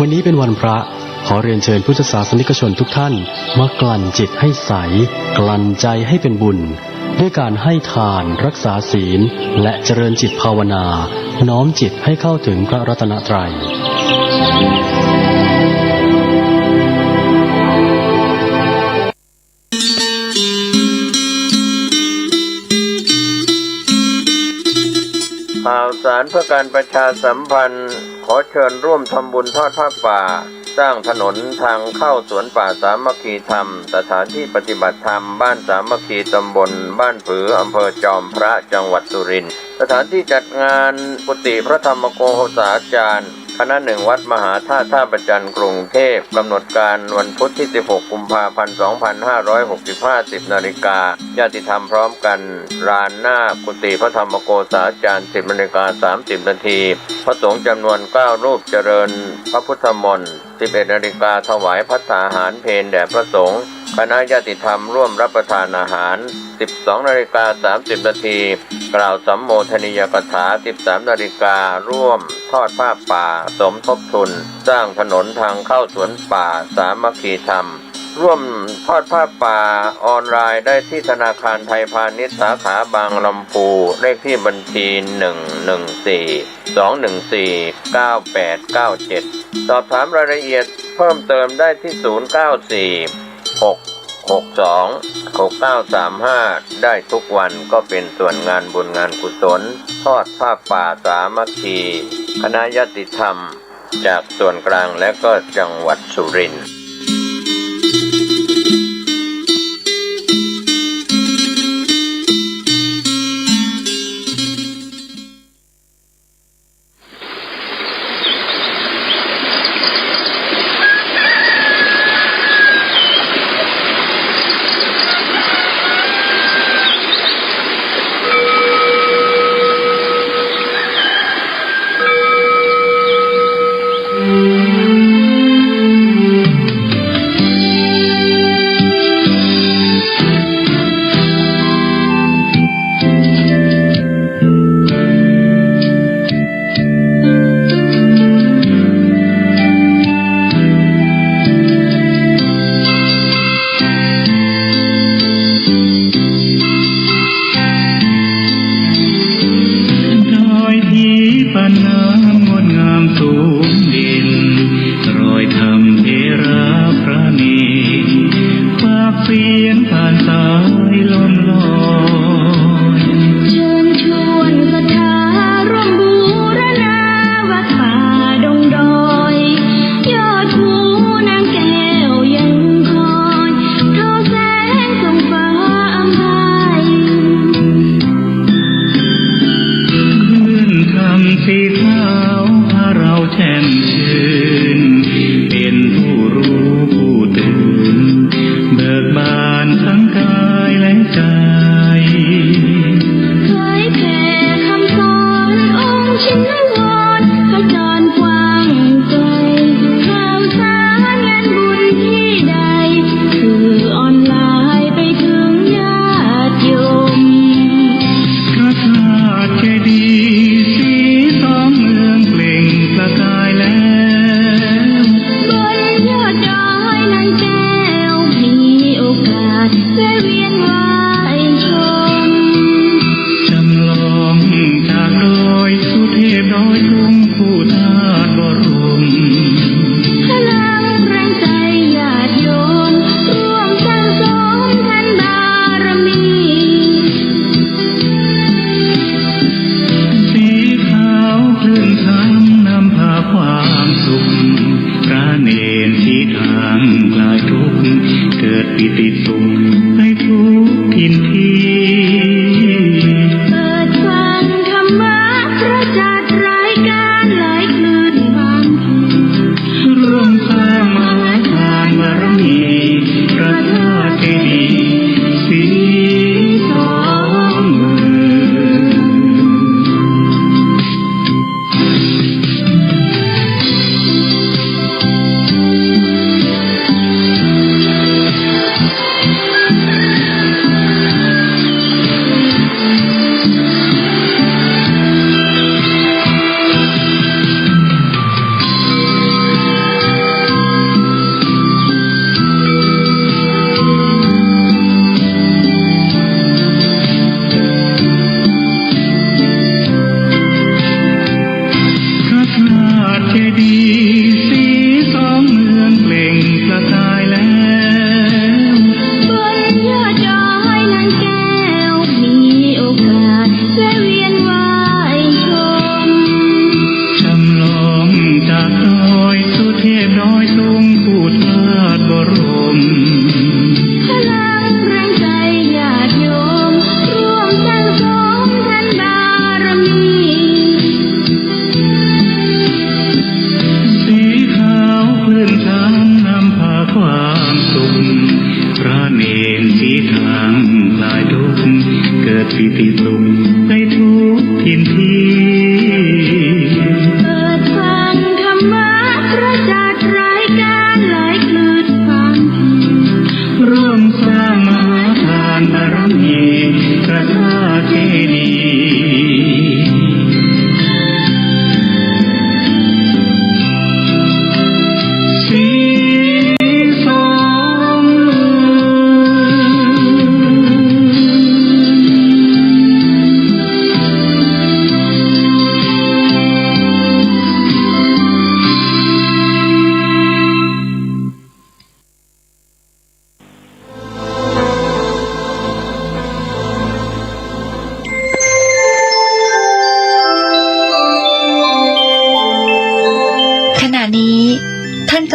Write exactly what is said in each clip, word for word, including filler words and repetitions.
วันนี้เป็นวันพระ ขอเรียนเชิญพุทธศาสนิกชนทุกท่าน มากลั่นจิตให้ใส กลั่นใจให้เป็นบุญ ด้วยการให้ทาน รักษาศีล และเจริญจิตภาวนา น้อมจิตให้เข้าถึงพระรัตนตรัย ข่าวสารเพื่อการประชาสัมพันธ์ ขอเชิญร่วมทำบุญทอดผ้าป่า สร้างถนนทางเข้าสวนป่าสามัคคีธรรม สถานที่ปฏิบัติธรรมบ้านสามัคคี ตำบลบ้านผือ อำเภอจอมพระ จังหวัดสุรินทร์ สถานที่จัดงานกุฏิพระธรรมโกษาจารย์ คณะหนึ่งวัดมหาธาตุท่าพระจันทร์ กรุงเทพฯ กำหนดการวันพุธที่สิบหกกุมภาพันธ์สองพันห้าร้อยหกสิบห้า สิบนาฬิกา ญาติธรรมพร้อมกัน ลานหน้ากุฏิพระธรรมโกษาจารย์ สิบนาฬิกาสามสิบนาที พระสงฆ์จำนวนเก้ารูปเจริญพระพุทธมนต์ สิบเอ็ดนาฬิกา ถวายภัตตาหารเพลแด่พระสงฆ์ คณะญาติธรรมร่วมรับประทานอาหาร สิบสองนาฬิกาสามสิบนาที กล่าวสัมโมทนียกถา สิบสามนาฬิกา ร่วมทอดผ้าป่าสมทบทุน สร้างถนนทางเข้าสวนป่าสามัคคีธรรม ร่วมทอดผ้าป่าออนไลน์ได้ที่ธนาคารไทยพาณิชย์สาขาบางลำพู เลขที่บัญชี หนึ่งหนึ่งสี่ สองหนึ่งสี่ เก้าแปดเก้าเจ็ด สอบถามรายละเอียดเพิ่มเติมได้ที่ ศูนย์เก้าสี่ หกหกสอง หกเก้าสามห้า ได้ทุกวัน ก็เป็นส่วนงานบุญงานกุศล ทอดผ้าป่าสามัคคี คณะญาติธรรม จากส่วนกลางและก็จังหวัดสุรินทร์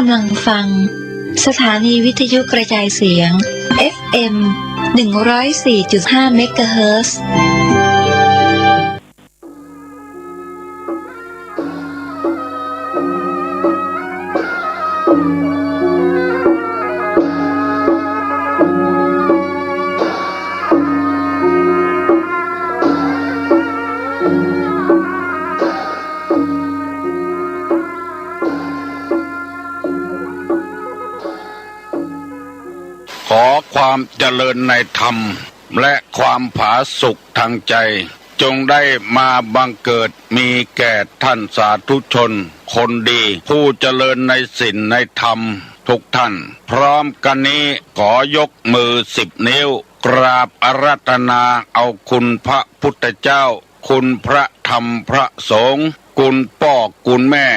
กำลังฟัง สถานีวิทยุกระจายเสียง เอฟเอ็ม หนึ่งร้อยสี่จุดห้า เมกะเฮิรตซ์ ขอความเจริญในธรรม และความผาสุกทางใจ จงได้มาบังเกิดมีแก่ท่านสาธุชนคนดี ผู้เจริญในศีลในธรรมทุกท่าน พร้อมกันนี้ขอยกมือสิบนิ้ว กราบอาราธนาเอาคุณพระพุทธเจ้า คุณพระธรรมพระสงฆ์ คุณป้อคุณแม่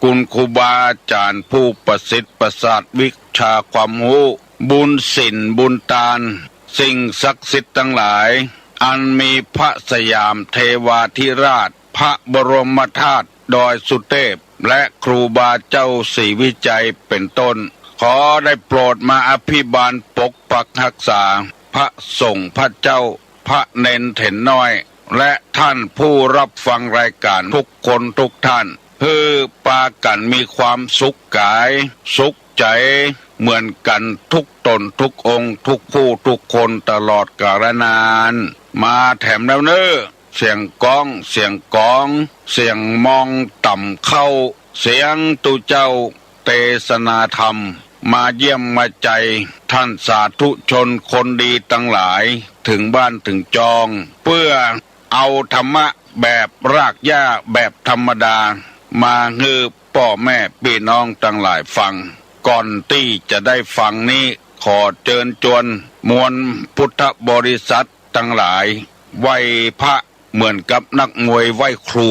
คุณครูบาอาจารย์ผู้ประสิทธิ์ประสาทวิชาความรู้ บุญศีลบุญตาน สิ่งศักดิ์สิทธิ์ทั้งหลาย อันมีพระสยามเทวาธิราช พระบรมธาตุดอยสุเทพ และครูบาเจ้าศรีวิชัยเป็นต้น ขอได้โปรดมาอภิบาลปกปักรักษา พระสงฆ์พระเจ้า พระเณรเถรน้อย และท่านผู้รับฟังรายการทุกคนทุกท่าน หื้อปากั๋นมีความสุขก๋าย สุขใจ๋ เหมือนกั๋นทุกต๋นทุกองค์ ทุกผู้ทุกคนตลอดกาลนาน มาแถมแล้วเน่อ เสียงก้อง เสียงกอง เสียงมองต่ำเข้า เสียงตุ๊เจ้าเตสนาธรรม มาเยี่ยมมาใจ๋ท่านสาธุชนคนดีตังหลาย เถิงบ้านเถิงจอง เปื้อเอาธรรมะแบบรากหญ้าแบบธรรมดา มาหื้อป้อแม่ปี้น้องตังหลายฟัง ก่อนตี้จะได้ฟังนี้ ขอเจิญจวนมวลพุทธบริษัทตังหลาย ไหว้พระ เหมือนกับนักมวยไหว้ครู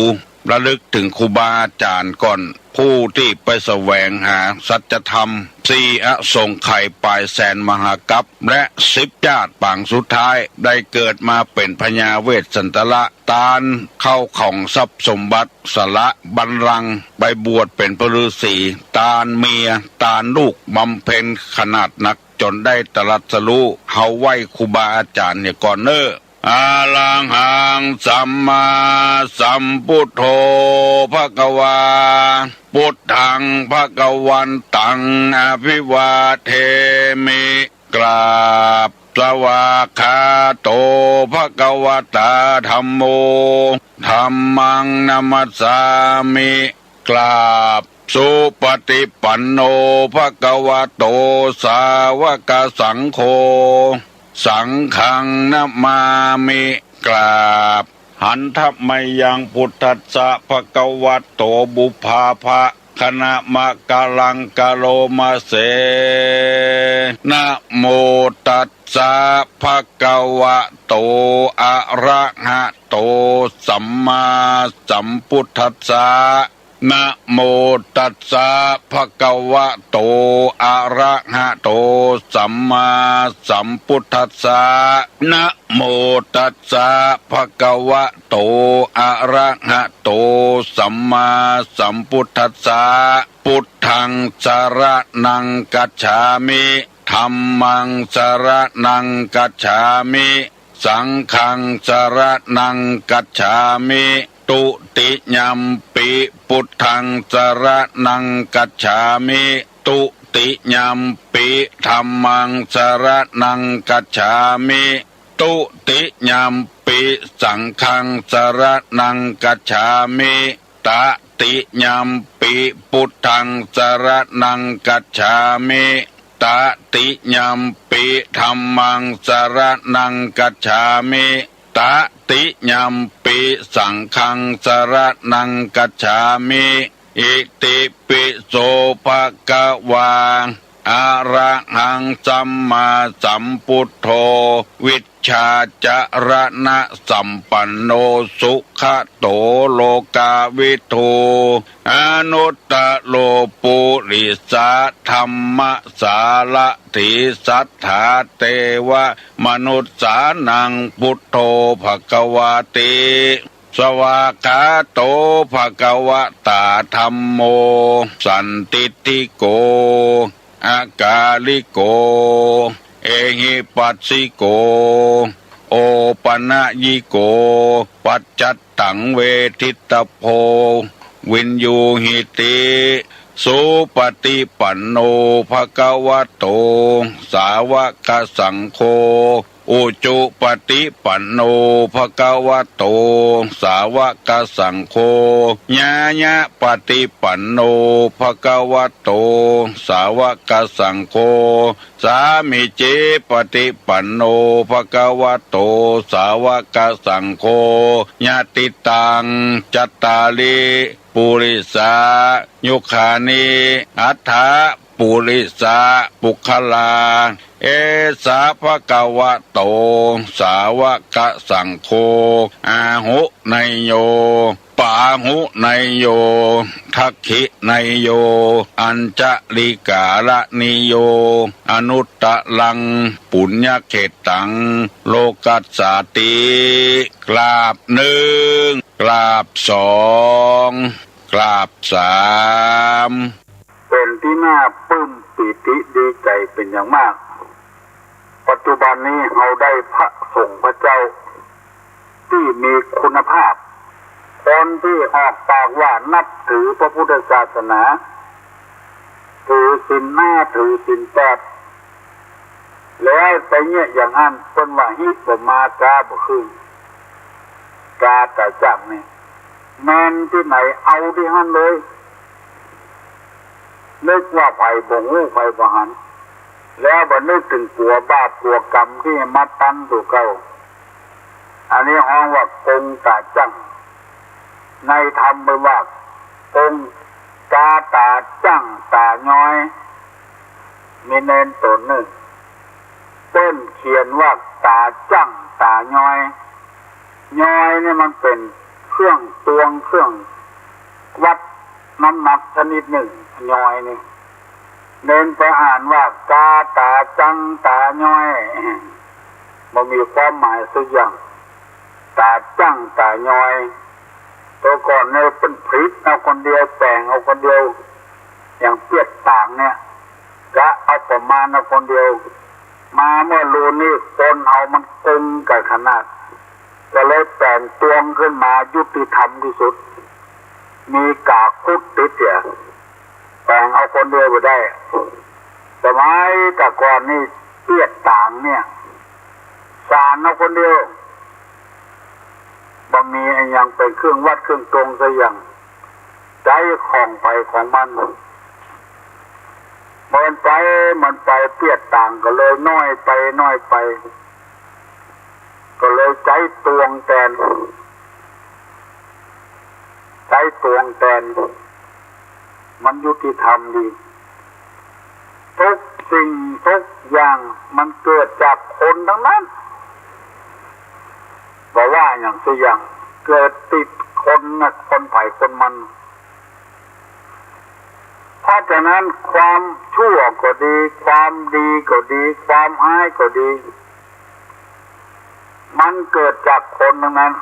ระลึกเถิงครูบาอาจ๋ารย์ก่อน ผู้ตี้ไปแสวงหาสัจธรรม สี่อสงไขยป๋ายแสนมหากัป และสิบจาติปางสุดท้าย ได้เกิดมาเป๋นพญาเวสสันดร ตานเข้าของทรัพย์สมบัติ สละบัลลังก์ ไปบวชเป๋นพระฤๅษี ตานเมีย ตานลูก บำเพ็ญขนาดนัก จ๋นได้ตรัสรู้ เฮาไหว้ครูบาอาจ๋ารย์เหียก่อนเน่อ อะระหังสัมมาสัมพุทโธ ภะคะวา พุทธัง ภะคะวันตัง อะภิวาเทมิ กราบ สวากขาโต ภะคะวะตา ธัมโม ธัมมัง นะมัสสามิ กราบ สุปฏิปันโน ภะคะวะโต สาวกสังโฆ สังฆัง นะมามิ กราบ หันทะมะยัง พุทธัสสะ ภะคะวะโต ปุพพาภะคะนะมะกะลังกะโลมะเส นะโมตัสสะ ภะคะวะโต อะระหะโต สัมมาสัมพุทธัสสะ นะโมตัสสะ ภะคะวะโต อะระหะโต สัมมาสัมพุทธัสสะ นะโมตัสสะ ภะคะวะโต อะระหะโต สัมมาสัมพุทธัสสะ พุทธัง สะระณัง กัจฉามิ ธัมมัง สะระณัง กัจฉามิ สังฆัง สะระณัง กัจฉามิ ตุติยัมปิ พุทธัง สะระณัง กัจฉามิ ตุติยัมปิ ธัมมัง สะระณัง กัจฉามิ ตุติยัมปิ สังฆัง สะระณัง กัจฉามิ ตะติยัมปิ พุทธัง สะระณัง กัจฉามิ ตะติยัมปิ ธัมมัง สะระณัง กัจฉามิ ตะติยัมปิ สังฆัง สะระณัง กัจฉามิ อิติปิโส ภะคะวา อะระหัง สัมมาสัมพุทโธ วิชชาจะระณะสัมปันโน สุขะโต โลกาวิทู อนุตตะโร ปุริสะธัมมะสารถี สัตถาเตวะมนุสสานัง พุทโธ ภะคะวาติ สวากขาโต ภะคะวะตา ธัมโม สันทิฏฐิโก อะกาลิโก เอหิปัสสิโก โอปะนะยิโก ปัจจัตตัง เวทิตะโพ วิญญูหิติ สุปะติปันโน ภะคะวะโต สาวะกะสังโฆ อุจุปะติปันโน ภะคะวะโต สาวะกะสังโฆ ญาญะปะติปันโน ภะคะวะโต สาวะกะสังโฆ สามิจิปะติปันโน ภะคะวะโต สาวะกะสังโฆ ยะติตัง จัตตาริ ปุริสา ยุคานิ อัฏฐะ ปุริสะ ปุคคลา เอสะ ภะคะวะโต สาวะกะสังโฆ อาหุเนยโย ปาหุเนยโย ทักขิเนยโย อัญชะลิกาละนิโย อนุตตะรัง ปุญญะเขตตัง โลกัสสาติ กราบนึ่ง กราบสอง กราบสาม เป๋นตี้น่าปลื้มปีติดีใจ๋เป๋นอย่างมาก ปัจจุบันนี้เฮาได้พระสงฆ์พระเจ้าตี้มีคุณภาพ คนตี้ออกปากว่านับถือพระพุทธศาสนา ถือศีลห้า ถือศีลแปด แล้วไปเยียะอย่างอั้น เปิ้นว่าฮิบ่มา จ๋าบ่ขึ้น จ๋าต๋าจั้งนี่ แม่นตี้ไหนเอาตี้หั้นเลย นึกว่าใผบ่ฮู้ใผบ่หัน แล้วบ่นึกเถิงกั๋วบาปกั๋วกรรมตี้มาตันตั๋วเก่า อันนี้ฮ้องว่ากงต๋าจั้ง ในธรรมเปิ้นว่ากง กาต๋าจั้งต๋าย้อย มีเณรต๋นนึ่ง เปิ้นเขียนว่าต๋าจั้งต๋าย้อย ย้อยนี่มันเป๋นเครื่องตวง เครื่องวัดน้ำหนักชนิดนึ่ง ย้อยนี่ เณรไปอ่านว่ากาต๋าจั้งต๋าย้อย บ่มีความหมายสักอย่าง ต๋าจั้งต๋าย้อย แต่ก่อนเนี่ยเปิ้นผลิตเอาคนเดียว แต่งเอาคนเดียว อย่างเปียดต๋างเนี่ย กะเอาประมาณเอาคนเดียว มาเมื่อลูนนี้คนเฮามันกงกั๋นขนาด ก็เลยแต่งตวงขึ้นมายุติธรรมตี้สุด มีก๋าคุดติดเสีย แต่งเอาคนเดียวบ่ได้ สมัยแต่ก่อนนี่เปียดต๋างเนี่ย สานเอาคนเดียว บ่มีอะหยังเป๋นเครื่องวัดเครื่องตวงสักอย่าง ใจ๊ของใผของมัน มันไป มันไป เปียดต๋างก็เลยน้อยไป น้อยไป ก็เลยใจ๊ตวงแตน ใจ๊ตวงแตน มันยุติธรรมดี ทุกสิ่งทุกอย่างมันเกิดจากคนตังนั้น บ่ว่าอะหยังสักอย่าง เกิดติดคนนะ คนใผคนมัน เพราะฉะนั้นความชั่วก็ดี ความดีก็ดี ความฮ้ายก็ดี มันเกิดจากคนตังนั้น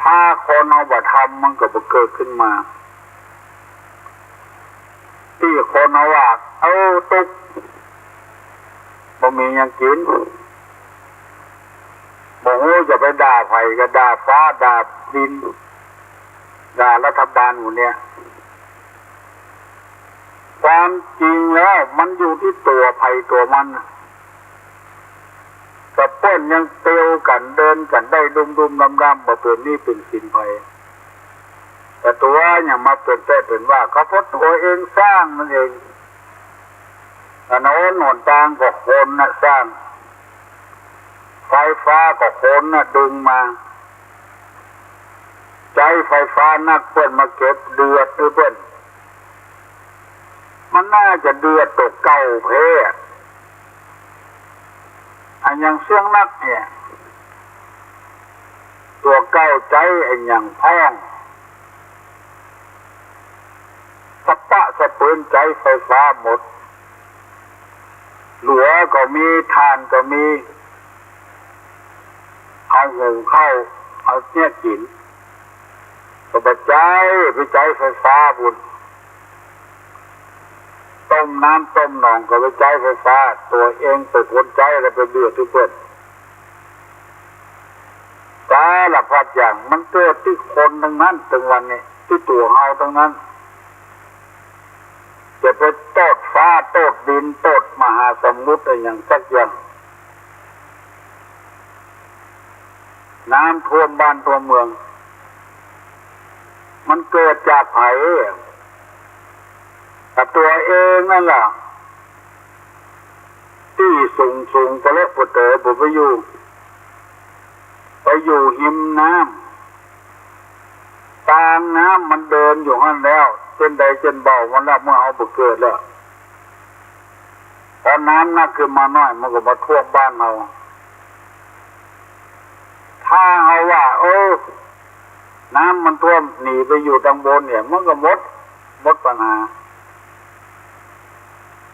ถ้าคนเฮาบ่ทำมันก็บ่เกิดขึ้นมา ตี้คนเฮาว่า เอ้า ตุ๊ก บ่มีหยังกิ๋น บ่ฮู้จะไปด่าใผ ก็ด่าฟ้า ด่าดิน ด่ารัฐบาลหมู่เนี่ย ความจริงแล้วมันอยู่ตี้ตั๋วใผตั๋วมันน่ะ กะเปิ้นยังเตียวกั๋นเดินกั๋นได้ดุมๆ ดำๆ บ่เป๋นหนี้เป๋นสินใผ แต่ตั๋วยังมาเป๋นแป๊เป๋นว่า ก็เพราะตั๋วเองสร้างมันเอง ถนนหนตางก็คนน่ะสร้าง ไฟฟ้าก็คนน่ะดึงมา ใจ๊ไฟฟ้านักเปิ้นมาเก็บเดือดหื้อเปิ้น มันน่าจะเดือดตั๋วเก่าแพ้ อะหยังเสี้ยงนักเนี่ย ตั๋วเก่าใจ๊อะหยังพ่อง สะปะสะปืนใจ๊ไฟฟ้าหมด หลัวก็มี ถ่านก็มี เอาหุงข้าว เอาเสี้ยกิ๋น ก็บ่ใจ๊ ไปใจ๊ไฟฟ้าปู๊น ต้มน้ำต้มหนองก็ไปใจ๊ไฟฟ้า ตั๋วเองเป๋นคนใจ๊แล้วไปเดือดตี้เปิ้น สารพัดอย่างมันเกิดตี้คนตังนั้น ตึงวันนี้ตี้ตั๋วเฮาตังนั้น จะไปโต้ษฟ้าโต้ษดินโต้ษมหาสมุทรอะหยังสักอย่าง น้ำท่วมบ้านท่วมเมือง มันเกิดจากใผ ก็ตั๋วเองนั่นแหละ ตี้สูงๆ ปะเลอะปะเต๋อ บ่ไปอยู่ ไปอยู่ฮิมน้ำ ตางน้ำมันเดินอยู่หั้นแล้ว เจ้นใดเจ้นเบามันละ เมื่อเฮาบ่เกิดแล้ว พอน้ำหนักขึ้นมาหน้อย มันก็มาท่วมบ้านเฮา ถ้าเฮาว่า เออ น้ำมันท่วม หนีไปอยู่ตังบนเนี่ย มันก็หมด หมดปัญหา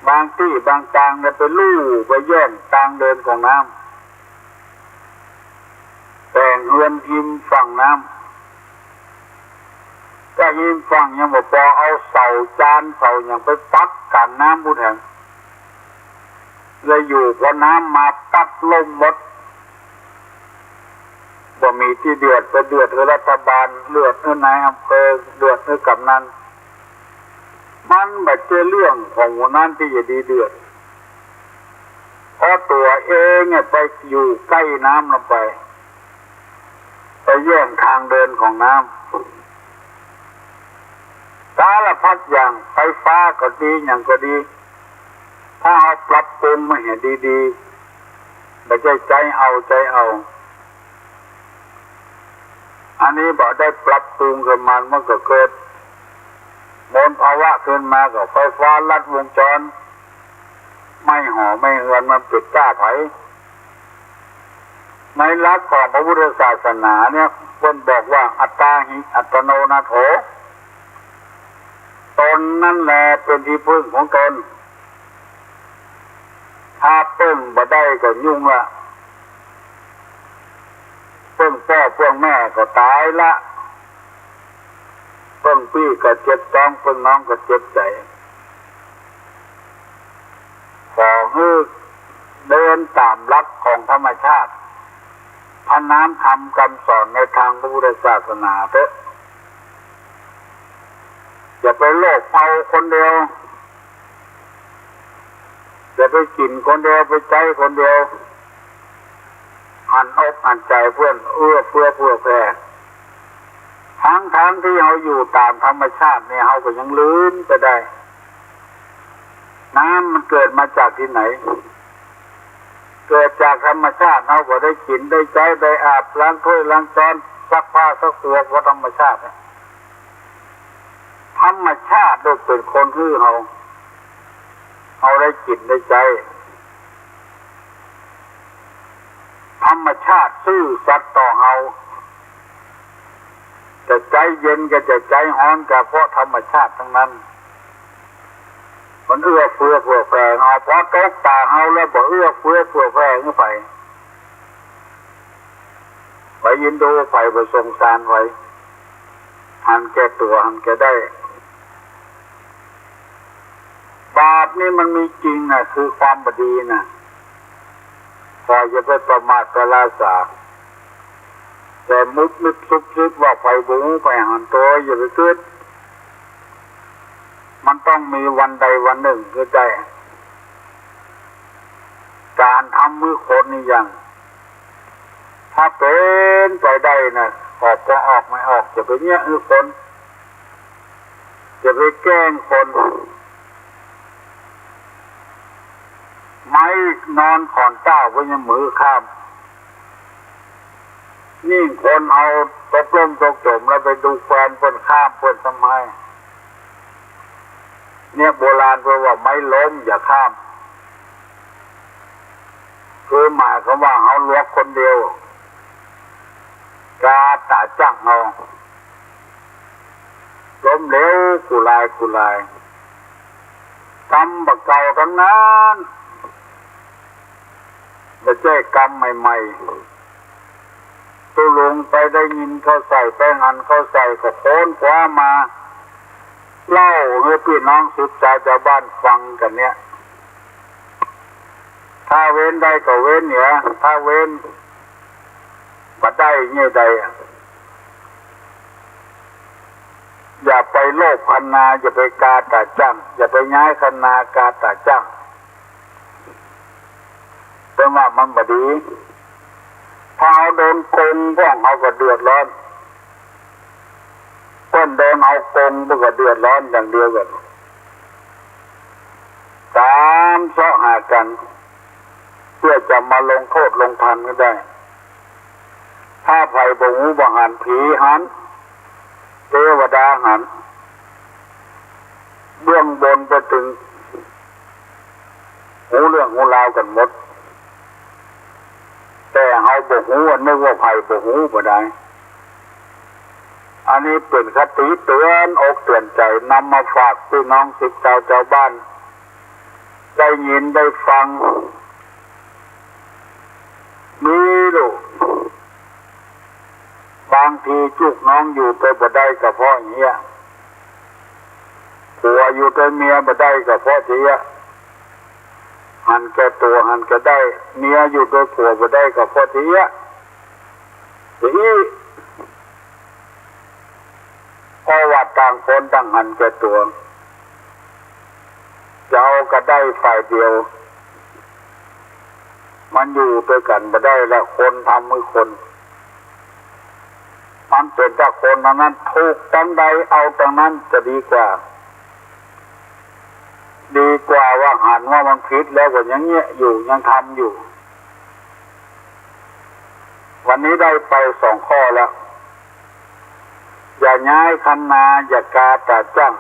บางตี้บางตางเนี่ยไปลู่ไปแย่งตางเดินของน้ำ แต่งเฮือนฮิมฝั่งน้ำ ก็ฮิมฝั่งยังบ่ปอ เอาเสาจานเสาหยังไปปักกั๋นน้ำปู๊นแหม แล้วอยู่พอน้ำมาปั๊บล่มหมด บ่มีตี้เดือด ไปเดือดหื้อรัฐบาล เดือดหื้อนายอำเภอ เดือดหื้อกำนัน มันบ่ใจ้เรื่องของหมู่นั้นตี้จะดีเดือด เพราะตั๋วเองเนี่ยไปอยู่ใก้น้ำลงไป ไปแย่งตางเดินของน้ำ สารพัดอย่าง ไฟฟ้าก็ดี หยังก็ดี ถ้าเฮาปรับปรุงมาหื้อดีๆ บ่ใจ้ใจ๊เอา ใจ๊เอา อันนี้บ่ได้ปรับปรุงกั๋น มัน มันก็เกิดมลภาวะขึ้นมา ก็ไฟฟ้าลัดวงจร ไหม้หอไหม้เฮือน มันเป๋นก้าใผ ในหลักของพระพุทธศาสนาเนี่ย เปิ้นบอกว่า อัตตาหิ อัตตโนนาโถ ตนนั่นแหละเป๋นตี้พึ่งของตน ถ้าเปิ้งบ่ได้ก็ยุ่งละ เปิ้งป้อเปิ้งแม่ก็ต๋ายละ เปิ้งปี้ก็เจ็บต๊อง เปิ้งน้องก็เจ็บใจ๋ ขอหื้อเดินต๋ามหลักของธรรมชาติ พระนามธรรมกำสอนในตางพระพุทธศาสนาเต๊อะ อย่าไปโลภเอาคนเดียว อย่าไปกิ๋นคนเดียว ไปใจ๊คนเดียว หันอกหันใจ๋เปื้อน เอื้อเฟื้อเผื่อแผ่ ตังๆ ตี้เฮาอยู่ต๋ามธรรมชาติเนี่ย เฮาก็ยังลืมไปได้ น้ำมันเกิดมาจากตี้ไหน เกิดจากธรรมชาติ เฮาก็ได้กิ๋น ได้ใจ๊ ได้อาบ ล้างถ้วย ล้างจ๊อน ซักผ้า ซักตั๋ว เพราะธรรมชาติเนี่ย ธรรมชาติลูกเป๋นคนหื้อเฮา เฮาได้กิ๋นได้ใจ๊ ธรรมชาติซื่อสัตย์ต่อเฮา จะใจ๊เย็นก็จะใจ๊ฮ้อนก็เพราะธรรมชาติตังนั้น มันเอื้อเฟื้อเผื่อแผ่เฮา พอตกต๋าเฮาแล้วบ่เอื้อเฟื้อเผื่อแผ่หื้อใผ บ่เอ็นดูใผ บ่สงสารใผ หันแก่ตั๋ว หันแก่ได้ บาปนี่มันมีจริงนะ คือความบ่ดีนะ ขออย่าไปประมาทประราสา แต่มุบมิบซุบซิบว่าใผบ่ฮู้ใผหัน โตอย่าไปกึ๊ด มันต้องมีวันใดวันนึ่ง เข้าใจ๋ ก๋านทำหื้อคนนี่อย่าง ถ้าเป๋นไปได้นะ ออกก็ออก ไม่ออกอย่าไปเยียะหื้อคน อย่าไปแกล้งคน ไม้นอนขอนเต้าก็ยังมือข้าม ยิ่งคนเฮาตกล่มตกจ๋มแล้วไปดูแควนเปิ้นข้ามเปิ้นทำไม เนี่ยโบราณเปิ้นว่าไม้ล้มอย่าข้าม คือหมายความว่าเฮาหลวกคนเดียว กาต๋าจั้งเฮา ล้มเหลวกู้หลายกู้หลาย กรรมบ่าเก่าตังนั้น บ่ใจ้กรรมใหม่ ตุ๊ลุงไปได้ยินเข้าใส่ ไปหันเข้าใส่ ก็ค้นคว้ามาเล่าหื้อปี้น้องสืบสาวจาวบ้านฟังกั๋นเนี่ย ถ้าเว้นได้ก็เว้นเหีย ถ้าเว้นบ่ได้เยียะใดอะ อย่าไปโลภคันนา อย่าไปกาต๋าจ้าง อย่าไปย้ายคันนากาต๋าจ้าง เปิ้นว่ามันบ่ดี ถ้าเฮาโดนโกง พวกเฮาก็เดือดร้อน เปิ้นโดนเฮาโกง เปิ้นก็เดือดร้อนอย่างเดียวกั๋น ต๋ามเซาะหากั๋น เปื้อจะมาลงโต้ษลงทัณฑ์หื้อได้ ถ้าใผบ่ฮู้บ่หัน ผีหัน เตวดาหัน เบื้องบนไปเถิง ฮู้เรื่องฮู้ราวกั๋นหมด แต่เฮาบ่ฮู้ นึกว่าใผบ่ฮู้บ่ได้ อันนี้เป๋นคติเตื๋อนอกเตื๋อนใจ๋ นำมาฝากปี้น้องสิทธิ์เก่าจาวบ้าน ได้ยินได้ฟัง มีลูก บางทีจุกน้องอยู่ไปบ่ได้ก็เพราะเยียะ ผัวอยู่ตวยเมียบ่ได้ก็เพราะเยียะ หันแก่ตั๋วหันแก่ได้ เมียอยู่ตวยผัวบ่ได้ก็เพราะเยียะ เยียะ เพราะว่าต่างคนต่างหันแก่ตั๋ว จะเอากระได้ฝ่ายเดียว มันอยู่ตวยกั๋นบ่ได้ละ คนทำหื้อคน มันเป๋นตาคนตังนั้น ถูกตังใดเอาตังนั้นจะดีกว่า ดีกว่าว่าหันว่ามันผิดแล้วก็ยังเยียะอยู่ ยังทำอยู่ วันนี้ได้ไปสองข้อแล้ว อย่าย้ายคันนา อย่ากาต๋าจ้าง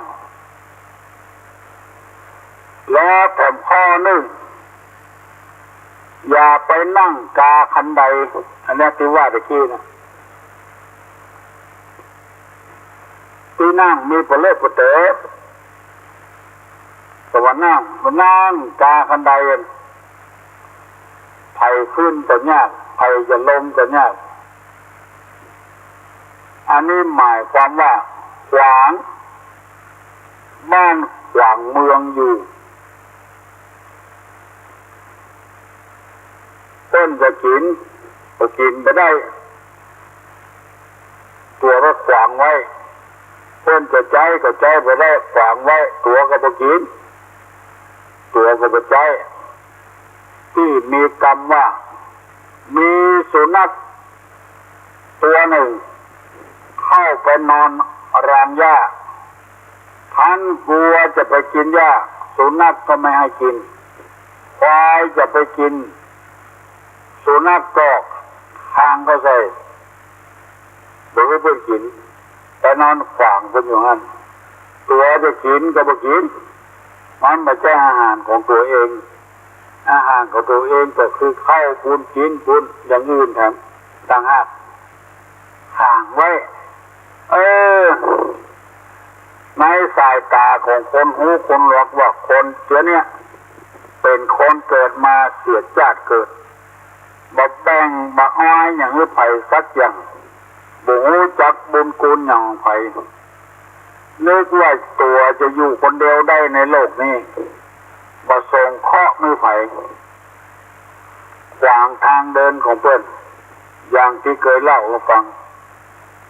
แล้วแถมข้อนึ่ง อย่าไปนั่งกาคันได อันเนี้ยตี้ว่าตะกี้นะ ตี้นั่งมีปะเลิกปะเต๋อ แต่ว่านั่ง มานั่งกาคันได ใผขึ้นก็ยาก ใผจะลงก็ยาก อันนี้หมายความว่าขวางบ้านขวางเมืองอยู่ เปิ้นจะกิ๋นก็กิ๋นบ่ได้ ตั๋วก็ขวางไว้ เปิ้นจะใจ๊ก็ใจ๊บ่ได้ ขวางไว้ ตั๋วก็บ่กิ๋น ตั๋วก็บ่ใจ๊ ตี้มีกำว่า มีสุนัขตั๋วนึ่งเข้าไปนอนรางหญ้า พันวัวจะไปกิ๋นหญ้า สุนัขก็ไม่ให้กิ๋น ควายจะไปกิ๋น สุนัขก็คางเข้าใส่ บ่หื้อเปิ้นกิ๋น ไปนอนขวางเปิ้นอยู่หั้น ตั๋วจะกิ๋นก็บ่กิ๋น มันบ่ใจ้อาหารของตั๋วเอง อาหารของตั๋วเองก็คือข้าวปูน กิ๋นปูน อย่างอื่นแถมต่างหาก ขังไว้ เออ ในสายต๋าของคนฮู้คนหนวกว่าคนเจื้อเนี่ย เป๋นคนเกิดมาเสียจ้าดเกิด บ่แบ่งบ่อ้อยหยังหื้อใผสักอย่าง บ่ฮู้จักบุญคุณหยังของใผ นึกว่าตั๋วจะอยู่คนเดียวได้ในโลกนี้ บ่สงเคราะห์หื้อใผ ขวางตางเดินของเปิ้น อย่างตี้เกยเล่าหื้อฟัง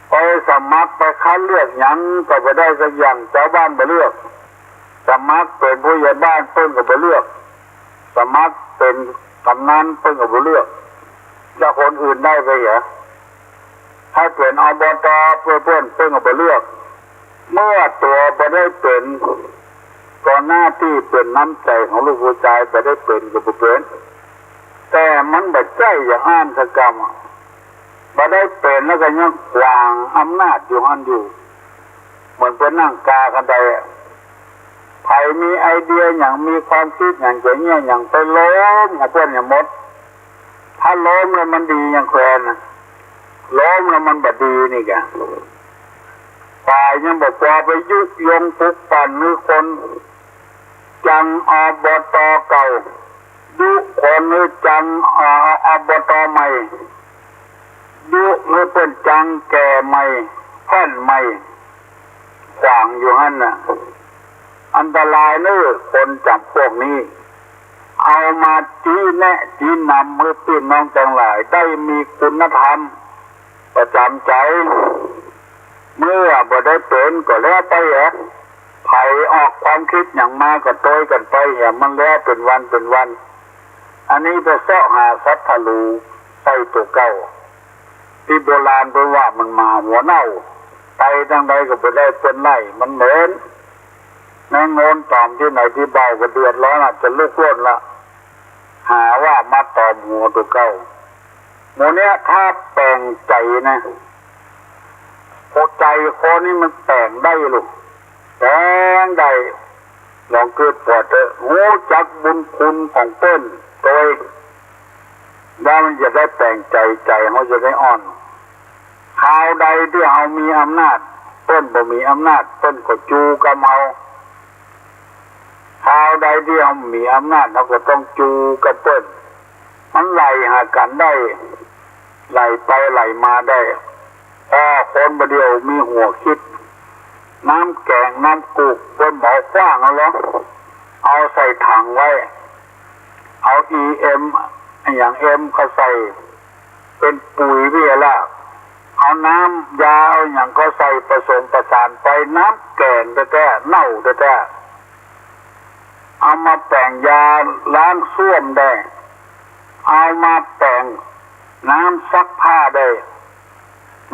ไปสมัครไปคัดเลือกหยังก็บ่ได้สักอย่าง จาวบ้านบ่เลือก สมัครเป๋นผู้ใหญ่บ้านเปิ้นก็บ่เลือก สมัครเป๋นกำนันเปิ้นก็บ่เลือก แล้วคนอื่นได้ไปเหรอ ถ้าเป๋น อบต. เปิ้น เปิ้น เปิ้นก็บ่เลือก เมื่อตั๋วบ่ได้เป๋น ก็หน้าตี้เป๋นน้ำใจ๋ของลูกผู้จาย บ่ได้เป๋นก็บ่เป๋น แต่มันบ่ใจ้อย่างอั้นสักกำอะ บ่ได้เป๋นแล้วก็ยังขวางอำนาจอยู่หั้นอยู่ เหมือนเปิ้นนั่งกาคันไดอะ ใผมีไอเดียหยัง มีความกึ๊ดหยัง จะเยียะหยัง ไปล้มของเปิ้นหยังหมด ถ้าล้มแล้วมันดีหยังแควนน่ะ ล้มแล้วมันบ่ดีนี่กะ ฝ่ายยังบ่ปอไปยุยงปลุกปั่นหื้อคนจัง อบต. เก่า ยุคนหื้อจัง เอ่อ อบต. ใหม่ ยุหื้อ ปิ้นจังแก่ใหม่ แขวนใหม่ ขวางอยู่หั้นน่ะ อันตรายเน่อ คนจ๋ำพวกนี้ เอามาจี้แนะจี้นำหื้อปี้น้องตังหลายได้มีคุณธรรมประจ๋ำใจ๋ เมื่อบ่ได้เป๋นก็แล้วไปแหละ ใผออกความกึ๊ดหยังมาก็ตวยกั๋นไปแหม มันแล้วเป๋นวันเป๋นวัน อันนี้ไปเซาะหาสัตว์ทะลูใส่ตั๋วเก่า ตี้โบราณเปิ้นว่ามันหมาหัวเน่า ไปตางใดก็บ่ได้ เปิ้นไล่ มันเหม็น แมงโงนต๋อมตี้ไหนตี้เบาก็เดือดร้อนอะ จะลุกล่นละ หาว่ามาต๋อมหัวตั๋วเก่า หมู่เนี้ยถ้าแป๋งใจ๋นะ หัวใจ๋คนนี้มันแป๋งได้ลูก แป๋งได้ ลองกึ๊ดผ่อเต๊อะ ฮู้จักบุญคุณของเปิ้นตวย แล้วมันจะได้แป๋งใจ๋ ใจ๋เฮาจะได้อ่อน คราวใดตี้เฮามีอำนาจ เปิ้นบ่มีอำนาจ เปิ้นก็จู๋กำเฮา คราวใดตี้เฮามีอำนาจ เฮาก็ต้องจู๋กำเปิ้น มันไหลหากั๋นได้ ไหลไปไหลมาได้ พอคนบ่าเดี่ยวมีหัวกึ๊ด น้ำแก๋งน้ำกุก เปิ้นบ่เอาขว้างเอาแล้ว เอาใส่ถังไว้ เอาอีเอ็ม อะหยังเอ็มเข้าใส่ เป๋นปุ๋ยเวียละ เอาน้ำยาเอาหยังก็ใส่ผสมประสานไป น้ำแก๋งแต๊ๆ เน่าแต๊ๆ เอามาแป๋งยาล้างส้วมได้ เอามาแป๋งน้ำซักผ้าได้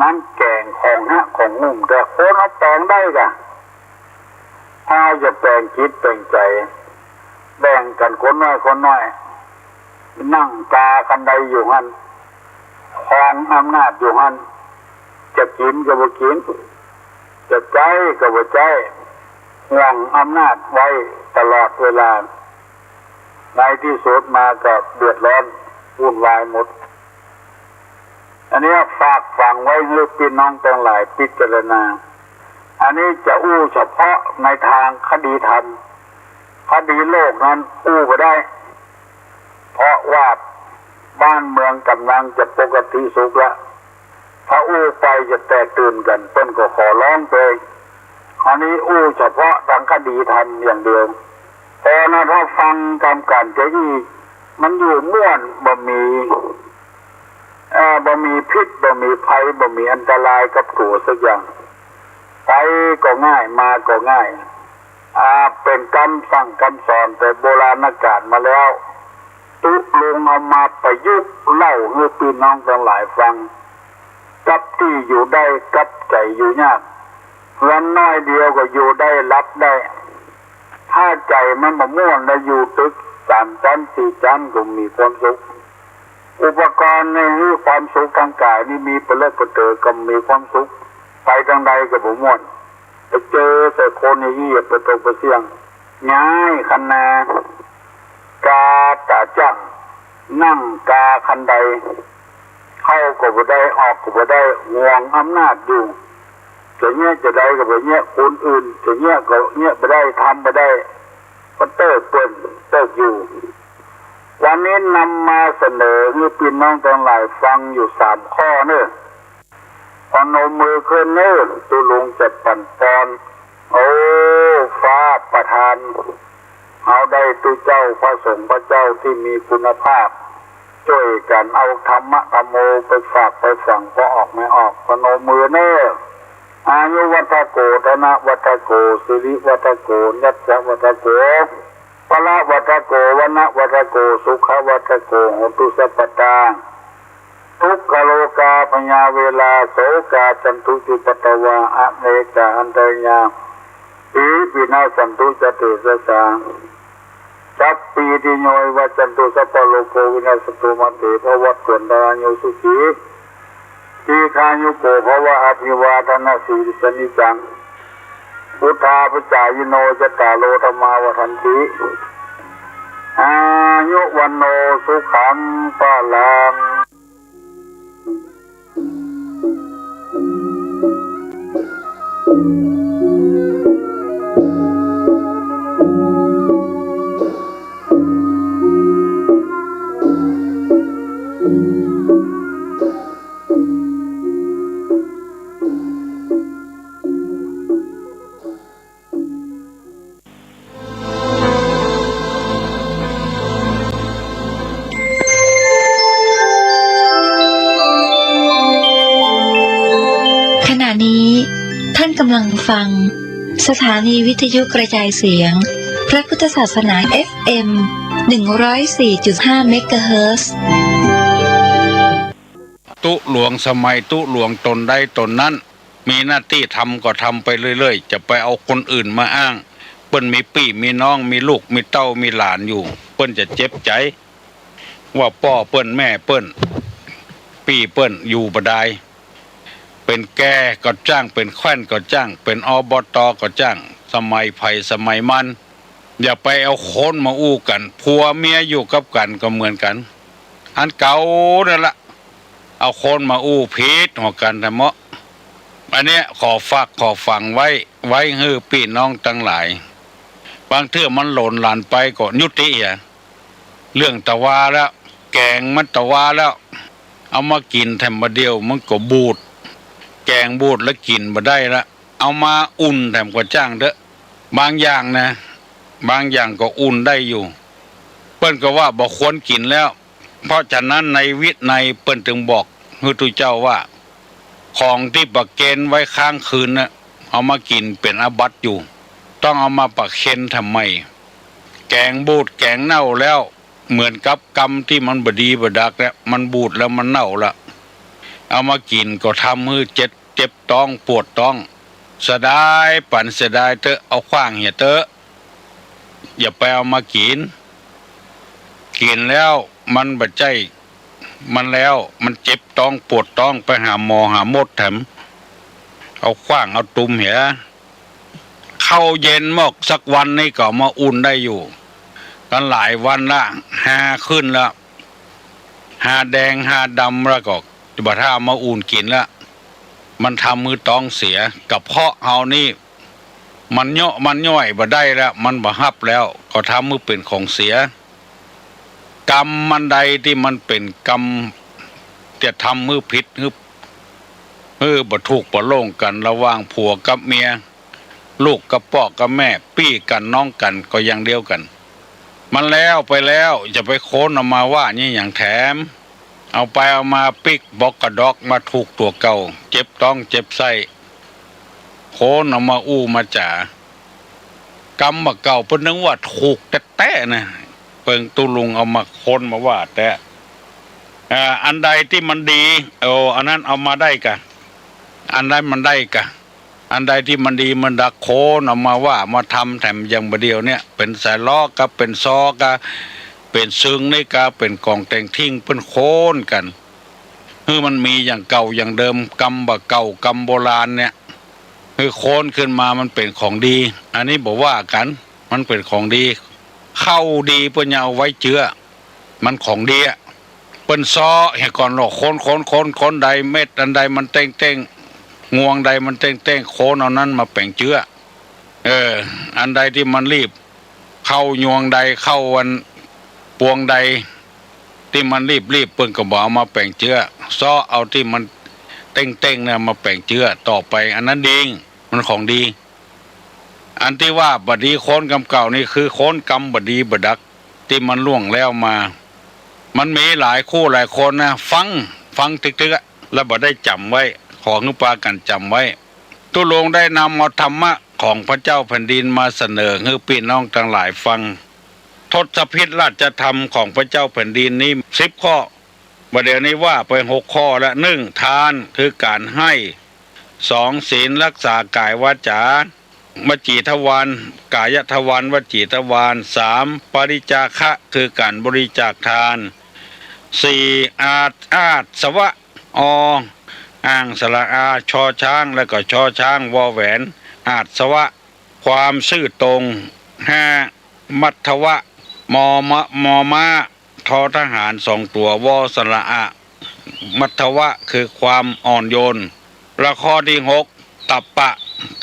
น้ำแก๋งของแฮะของหุ้ม แต่คนเอาแป๋งได้ก่ะ ถ้าจะแป๋งจิตแป๋งใจ๋ แบ่งกั๋นคนน้อยคนน้อย นั่งกาคันไดอยู่หั้น ครองอำนาจอยู่หั้น จะกิ๋นก็บ่กิ๋น จะใจ๊ก็บ่ใจ๊ ห่วงอำนาจไว้ตลอดเวลา ในตี้สุดมาก็เดือดร้อนวุ่นวายหมด อันนี้ฝากฝังไว้หื้อปี้น้องตังหลายพิจารณา อันนี้จะอู้เฉพาะในตางคดีธรรม คดีโลกนั้นอู้บ่ได้ เพราะว่าบ้านเมืองก่ำลังจะปกติสุขละ ถ้าอู้ไปจะแตกตื่นกั๋น เปิ้นก็ขอร้องไป อันนี้อู้เฉพาะตางคดีธรรมอย่างเดียว แต่นะถ้าฟังกำกั๋นจะอี้ มันอยู่ม่วน บ่มี เอ่อ บ่มีพิษ บ่มีภัย บ่มีอันตรายกับตั๋วสักอย่าง ไปก็ง่าย มาก็ง่าย อ่า เป๋นกำสั่งกำสอนแต่โบราณกาลมาแล้ว ตุ๊ลุงเอามาประยุกต์เล่าหื้อปี้น้องตังหลายฟัง กับตี้อยู่ได้ กับใจ๋อยู่ยาก เฮือนน้อยเดียวก็อยู่ได้ หลับได้ ถ้าใจ๋มันบ่ม่วนแล้วอยู่ตึกสามจั๊นสี่จั๊นก็มีความสุข อุปกรณ์ในหื้อความสุขตางก๋ายนี่มีปะเลิดปะเต๋อก็มีความสุข ไปตางใดก็บ่ม่วน ไปเจอแต่คนอย่างอี้อย่าไปตกไปเสี่ยง ย้ายคันนา กาต๋าจั่ง นั่งกาคันได เข้าก็บ่ได้ ออกก็บ่ได้ ห่วงอำนาจอยู่ จะเยียะจะใดก็บ่เยียะ คนอื่นจะเยียะก็เยียะบ่ได้ ทำบ่ได้ ก็เติกเปิ้น เติกอยู่ วันนี้นำมาเสนอหื้อปี้น้องตังหลายฟังอยู่สามข้อเน่อ พนมมือขึ้นเน่อ ตุ๊ลุงจะปั๋นปอน โอ้ ฟ้าประทาน เฮาได้ตุ๊เจ้าพระสงฆ์พระเจ้าตี้มีคุณภาพ จ้วยกั๋นเอาธรรมะธัมโมไปฝากไปฝัง พอออกไม่ออก พนมมือเน่อ อายุวัฒโก ธนวัฒโก สิริวัฒโก ยัสสะวัฒโก พละวัฒโก วรรณวัฒโก สุขวัฒโก โหตุสัพพะตา ทุกขโรคาพยาเวรา โสกาจันตุจุปัตตวา อเนกาอันตรายา ปีวินาสสันตุ จะเตสสา สัพพีติโย วิวัชชันตุ สัพพะโรโค วินัสสันตุ มาเต ภวัตวันตราโย สุขี ทีฆายุโก ภวะ อภิวาทะนะสีลิสสะนิจจัง วุฑฒาปะจายิโน จัตตาโร ธัมมา วัฑฒันติ อายุ วัณโณ สุขัง พะลัง กำลังฟัง สถานีวิทยุกระจายเสียง พระพุทธศาสนา เอฟเอ็ม หนึ่งร้อยสี่จุดห้า เมกะเฮิรตซ์ ตุ๊หลวงสมัยตุ๊หลวงต๋นใดต๋นนั้น มีหน้าตี้ทำก็ทำไปเรื่อยๆ จะไปเอาคนอื่นมาอ้าง เปิ้นมีปี้มีน้อง มีลูกมีเต้ามีหลานอยู่ เปิ้นจะเจ็บใจ๋ ว่าป้อเปิ้นแม่เปิ้น ปี้เปิ้นอยู่บ่ดาย เป๋นแก่ก็จ้าง เป๋นแคว่นก็จ้าง เป๋น อ บ ต ก็จ้าง สมัยใผสมัยมัน อย่าไปเอาคนมาอู้กั๋น ผัวเมียอยู่กับกั๋นก็เหมือนกั๋น อันเก่านั่นละ เอาคนมาอู้ผิดหัวกั๋นแท้เมาะ อันเนี้ยขอฝากขอฝังไว้ ไว้หื้อปี้น้องตังหลาย บางเทื่อมันหล่นหลั่นไปก็ยุติเหีย เรื่องตะวาแล้ว แก๋งมันตะวาแล้ว เอามากิ๋นแถมบ่าเดี่ยวมันก็บูด แก๋งบูดแล้วกิ๋นบ่ได้ละ เอามาอุ่นแถมก็จ้างเต๊อะ บางอย่างนะ บางอย่างก็อุ่นได้อยู่ เปิ้นก็ว่าบ่ควรกิ๋นแล้ว เพราะฉะนั้นในวินัยเปิ้นจึงบอกหื้อตุ๊เจ้าว่า ของตี้ประเคนไว้ค้างคืนน่ะ เอามากิ๋นเป๋นอาบัติอยู่ ต้องเอามาประเคนแถมใหม่ แก๋งบูดแก๋งเน่าแล้ว เหมือนกับกำตี้มันบ่ดีบ่ดักแล้ว มันบูดแล้วมันเน่าละ เอามากิ๋นก็ทำหื้อเจ็บ เจ็บต๊องปวดต๊อง เสียดายปันเสียดายเต๊อะ เอาขว้างเหียเต๊อะ อย่าไปเอามากิ๋น กิ๋นแล้วมันบ่ใจ้ มันแล้วมันเจ็บต๊องปวดต๊อง ไปหาหมอหาหมดแถม เอาขว้างเอาตุ้มเหีย ข้าวเย็นหมอกสักวันนี้ก็เอามาอุ่นได้อยู่ กั๋นหลายวันละ ฮาขึ้นละ ฮาแดงฮาดำแล้วก็บ่ถ้าเอามาอุ่นกิ๋นละ มันทำหื้อต๊องเสีย กระเพาะเฮานี่ มันเยาะมันย่อยบ่ได้แล้ว มันบ่ฮับแล้ว ก็ทำหื้อเป๋นของเสีย กำอันใดตี้มันเป๋นกำจะทำหื้อผิด หื้อ หื้อบ่ถูกบ่โล่งกั๋น ระหว่างผัวกับเมีย ลูกกับป้อกับแม่ ปี้กั๋นน้องกั๋นก็อย่างเดียวกั๋น มันแล้วไปแล้ว จะไปโค้นเอามาว่านี่หยังแถม เอาไปเอามาปิ๊กบอกกระดอกมาถูกตั๋วเก่า เจ็บต๊องเจ็บไส้ โค้นเอามาอู้มาจ๋า กำบ่าเก่าเปิ้นนึกว่าถูกแต๊ๆ นะ เปิงตุ๊ลุงเอามาโค้นมาว่าแต๊ อ่า อันใดตี้มันดี โอ้ อันนั้นเอามาได้กะ อันใดมันได้กะ อันใดตี้มันดีมันดัก โค้นเอามาว่ามาทำแถมอย่างบ่าเดี่ยวเนี่ย เป๋นสายล้อก็เป๋นซอก็เป๋นซึ่งนี่ก็เป๋นของแต่งทิ้ง เปิ้นโค้นกั๋น หื้อมันมีอย่างเก่าอย่างเดิม กำบ่าเก่ากำโบราณเนี่ย หื้อโค้นขึ้นมามันเป๋นของดี อันนี้บ่ว่ากั๋น มันเป๋นของดี ข้าวดีเปิ้นยังเอาไว้เจื้อ มันของดีอะ เปิ้นซ้อเหียก่อนหรอก โค้นๆๆๆ ใดเม็ดอันใดมันเต้งๆ งวงใดมันเต้งๆ โค้นเอานั้นมาแป๋งเจื้อ เออ อันใดตี้มันรีบ ข้าวยวงใด ข้าวอันปวงใด ตี้มันรีบๆ เปิ้นก็บ่เอามาแป๋งเจื้อ ซ้อเอาตี้มันเต้งๆ เนี่ยมาแป๋งเจื้อต่อไป อันนั้นดี มันของดี อันตี้ว่าบ่ดีโค้นกำเก่านี่คือโค้นกำบ่ดีบ่ดัก ตี้มันล่วงแล้วมา มันมีหลายคู่หลายคนนะ ฟัง ฟังตึกๆ อะ แล้วบ่ได้จ๋ำไว้ ขอหื้อปากั๋นจ๋ำไว้ ตุ๊ลุงได้นำเอาธรรมะของพระเจ้าแผ่นดินมาเสนอหื้อปี้น้องตังหลายฟัง ทศพิธราชธรรมของพระเจ้าแผ่นดินนี้สิบข้อ บ่าเดี่ยวนี้ว่าไปหกข้อละ หนึ่ง ทาน คือก๋านให้ สอง ศีล รักษากายวาจา วจีทวาร กายทวาร วจีทวาร สาม ปริจจาคะ คือก๋านบริจาคทาน สี่ อา อาสวะ อ อ่างสระอา ชอช้าง แล้วก็ชอช้าง วอแหวน อาสวะ ความซื่อตรง ห้า มัทวะ มอมะ มอม้า ทอทหารสองตั๋ว วอสระอะ มัทวะ คือความอ่อนโยน และข้อตี้หก ตัปปะ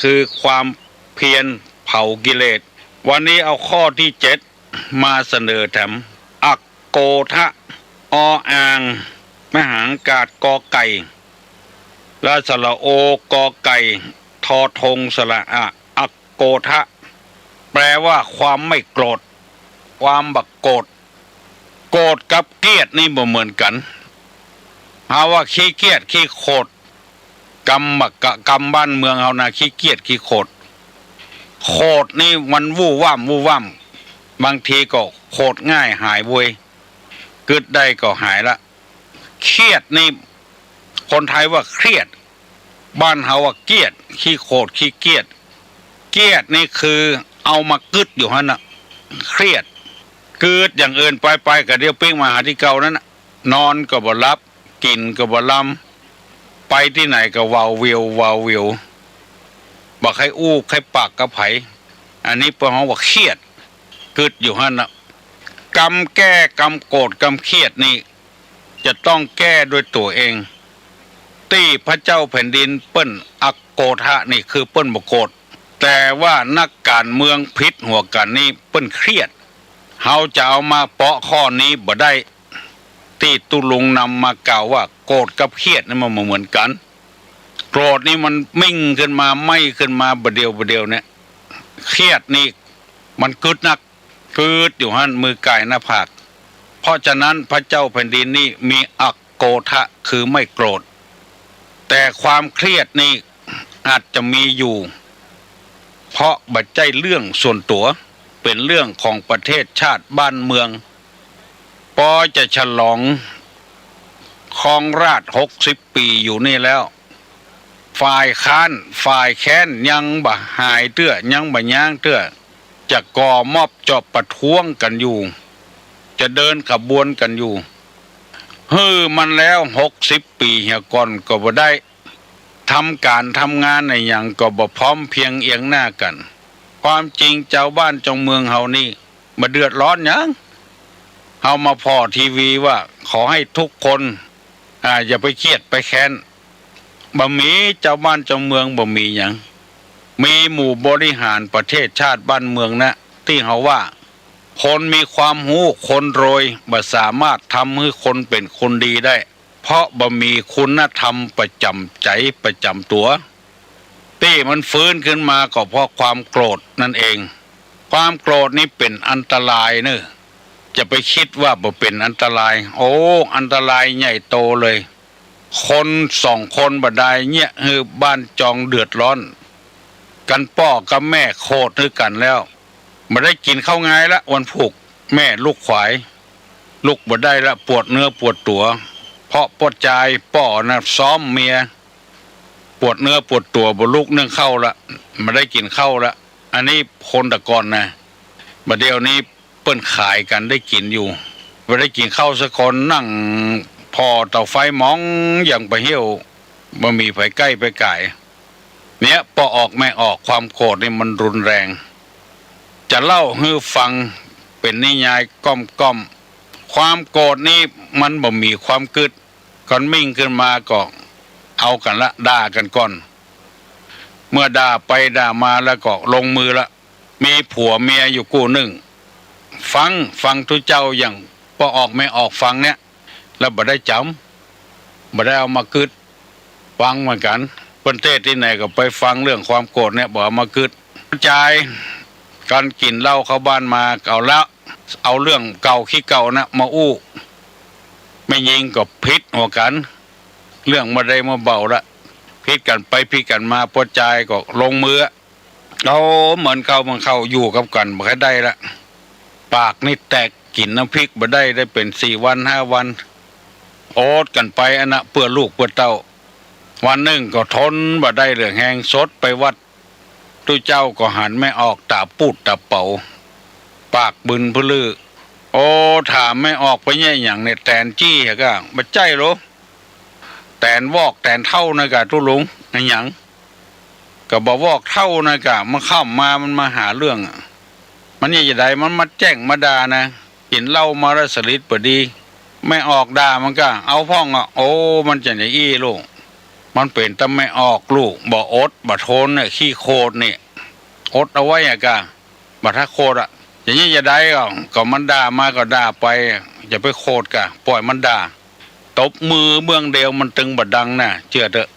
คือความเพียรเผากิเลส วันนี้เอาข้อตี้เจ็ดมาเสนอแถม อักโกธะ ออ่าง มหางกาด กอไก่ และสระโอ กอไก่ ทอธง สระอะ อักโกธะ แปลว่าความไม่โกรธ ความบ่โกรธ โกรธกับเกลียดนี่บ่เหมือนกั๋น หาว่าขี้เกลียดขี้โขด กำบ่ากะ กำบ้านเมืองเฮานะ ขี้เกียจขี้โขด โขดนี่มันวู่ว่ำ วู่ว่ำ บางทีก็โขดง่ายหายเวย กึ๊ดได้ก็หายละ เครียดนี่ คนไทยว่าเครียด บ้านเฮาว่าเกียจ ขี้โขดขี้เกียจ เกียจนี่คือเอามากึ๊ดอยู่หั้นน่ะ เครียด กึ๊ดอย่างอื่นไปไปก็เดี๋ยวปิ๊กมาหาตี้เก่านั้นน่ะ นอนก็บ่หลับ กิ๋นก็บ่ลำ ไปตี้ไหนก็วาวเวียววาวเวียว บ่ใค่อู้ใค่ปากกับใผ อันนี้เปิ้นฮ้องว่าเครียด กึ๊ดอยู่หั้นน่ะ กำแก้กำโกรธกำเครียดนี่ จะต้องแก้ด้วยตั๋วเอง ตี้พระเจ้าแผ่นดินเปิ้นอโกธะนี่คือเปิ้นบ่โกรธ แต่ว่านักก๋านเมืองผิดหัวกั๋นนี่เปิ้นเครียด เฮาจะเอามาเปาะข้อนี้บ่ได้ ตี้ตุ๊ลุงนำมากล่าวว่าโกรธกับเครียดนี่มันบ่เหมือนกั๋น โกรธนี่มันมิ่งขึ้นมา ไหม้ขึ้นมาบ่าเดี่ยวบ่าเดี่ยวเนี่ย เครียดนี่มันกึ๊ดนัก กึ๊ดอยู่หั้น มือก่ายหน้าผาก เพราะฉะนั้นพระเจ้าแผ่นดินนี่มีอโกธะคือไม่โกรธ แต่ความเครียดนี่อาจจะมีอยู่ เพราะบ่ใจ้เรื่องส่วนตั๋ว เป๋นเรื่องของประเทศชาติบ้านเมือง ปอจะฉลองครองราชย์หกสิบปี๋อยู่นี่แล้ว ฝ่ายค้านฝ่ายแค้นยังบ่หายเตื้อ ยังบ่ย้างเตื้อ จะก่อม็อบจะประท้วงกั๋นอยู่ จะเดินขบวนกั๋นอยู่ หื้อมันแล้วหกสิบปี๋เหียก่อนก็บ่ได้ ทำก๋านทำงานอะหยังก็บ่พร้อมเพรียงเอียงหน้ากั๋น ความจริงจาวบ้านจาวเมืองเฮานี่บ่เดือดร้อนหยัง เฮามาผ่อทีวีว่าขอหื้อทุกคน อ่า อย่าไปเครียดไปแค้น บ่มีจาวบ้านจาวเมืองบ่มีหยัง มีหมู่บริหารประเทศชาติบ้านเมืองนะ ตี้เฮาว่า คนมีความฮู้ คนรวย บ่สามารถทำหื้อคนเป๋นคนดีได้ เพราะบ่มีคุณธรรมประจ๋ำใจ๋ประจ๋ำตั๋ว ตี้มันฟื้นขึ้นมาก็เพราะความโกรธนั่นเอง ความโกรธนี่เป๋นอันตรายเน่อ จะไปกึ๊ดว่าบ่เป๋นอันตราย โอ้ อันตรายใหญ่โตเลย คนสองคนบ่ดายเยียะหื้อบ้านจองเดือดร้อน กั๋นป้อกับแม่โขดหื้อกั๋นแล้ว บ่ได้กิ๋นข้าวงายละ วันพูก แม่ลุกขวาย ลุกบ่ได้ละ ปวดเนื้อปวดตั๋ว เพราะป้อจายป้อนะซ้อมเมีย ปวดเนื้อปวดตั๋วบ่ลุกนึ่งข้าวละ บ่ได้กิ๋นข้าวละ อันนี้คนตะก่อนนะ บ่าเดี่ยวนี้เปิ้นขายกั๋นได้กิ๋นอยู่ บ่ได้กิ๋นข้าวสักคน นั่งผ่อเต๋าไฟมองอย่างปะเหี่ยว บ่มีใผใก้ใผก๋าย เนี่ย ป้อออกแม่ออก ความโกรธนี่มันรุนแรง จะเล่าหื้อฟังเป๋นนิยายก้อมๆ ความโกรธนี่มันบ่มีความกึ๊ด ก่อนมิ่งขึ้นมาก็เอากั๋นละ ด่ากั๋นก่อน เมื่อด่าไปด่ามาแล้วก็ลงมือละ มีผัวเมียอยู่กู้นึ่ง ฟัง ฟังตุ๊เจ้าอย่างป้อออกแม่ออกฟังเนี่ย แล้วบ่ได้จ๋ำ บ่ได้เอามากึ๊ด ฟังเหมือนกั๋น เปิ้นเตศน์ตี้ไหนก็ไปฟังเรื่องความโกรธเนี่ย บ่เอามากึ๊ด จาย กั๋นกิ๋นเหล้าเข้าบ้านมา เอาละ เอาเรื่องเก่าขี้เก่านะมาอู้ แม่ญิงก็ผิดหัวกั๋น เรื่องบ่ได้มาเบาละ ผิดกั๋นไปผิดกั๋นมา ป้อจายก็ลงมือ เอาเหมือนเข้าเหมือนเข้า อยู่กับกั๋นบ่ค่อยได้ละ ปากนี่แตก กิ๋นน้ำพริกบ่ได้ ได้เป๋นสี่วันห้าวัน อดกั๋นไปอันนะ เปื้อลูกเปื้อเต้า วันนึ่งก็ทนบ่ได้เหลือแฮง สดไปวัด ตุ๊เจ้าก็หันแม่ออกต๋าปูดต๋าเป๋า ปากบึนพะลือ โอ้ ถามแม่ออกไปเยียะหยังเนี่ย แตนจี้หะก้า บ่ใจ้โล แตนวอกแตนเถ้านะก้าตุ๊ลุง อะหยัง ก็บ่าวอกเถ้านะก้า เมื่อค่ำมามันมาหาเรื่องอะ มันเยียะจาใด มันมาแจ้งมาด่านะ กิ๋นเหล้ามาแล้วสลิดบ่ดี แม่ออกด่ามันก้า เอาพ่องอะ โอ้ มันจะไหนอี้ลูก มันเป๋นตะแม่ออกลูก บ่อดบ่ทนเนี่ย ขี้โขดเนี่ย อดเอาไว้อะก้า บ่ถ้าโขดอะ จะเยียะจาใดก็ ก็มันด่ามาก็ด่าไป จะไปโขดก้า ป่อยมันด่า ตบมือเบื้องเดียวมันตึงบ่ดังนะ เจื้อเต๊อะ